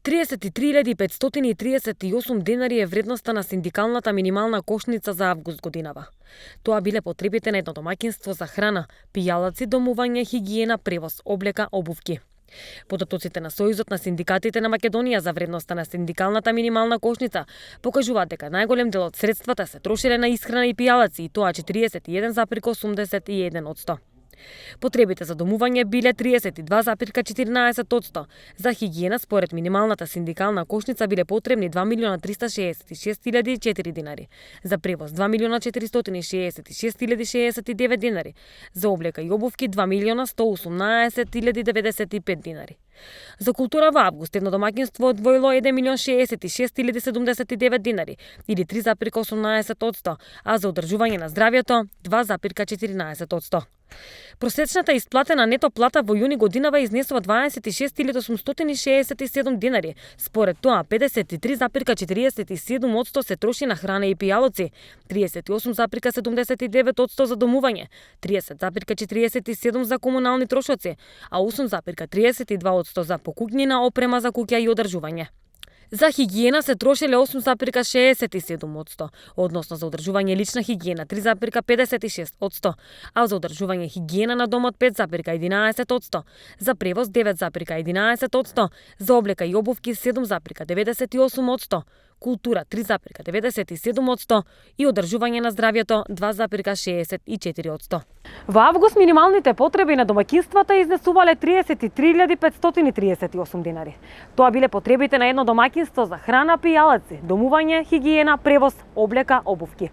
33.538 денари е вредноста на синдикалната минимална кошница за август годинава. Тоа биле потребите на едно домаќинство за храна, пијалаци, домување, хигиена, превоз, облека, обувки. Податоците на Сојузот на синдикатите на Македонија за вредноста на синдикалната минимална кошница покажуваат дека најголем дел од средствата се трошеле на исхрана и пијалаци, и тоа 41,81%. Потребите за домување биле 32,14%. За хигиена според минималната синдикална кошница биле потребни 2.366.004 денари. За превоз 2.466.069 денари. За облека и обувки 2.118.095 денари. За култура во август едно домаќинство одвоило 1.066.079 денари или 3,18%, а за одржување на здравјето 2,14%. Просечната исплатена нето плата во јуни годинава изнесува 26.867 денари. Според тоа, 53,47% се троши на храна и пијалоци, 38,79% за домување, 30,47% за комунални трошоци, а 8,32% за покуќнина, опрема за куќа и одржување. За хигиена се трошеле 8,67%, односно за одржување лична хигиена 3,56%, а за одржување хигиена на домот 5,11%, за превоз 9,11%, за облека и обувки 7,98%, култура 3,97% и одржување на здравјето 2,64%. Во август минималните потреби на домаќинствата изнесувале 33.538 денари. Тоа биле потребите на едно домаќинство за храна, пијалаци, домување, хигиена, превоз, облека, обувки.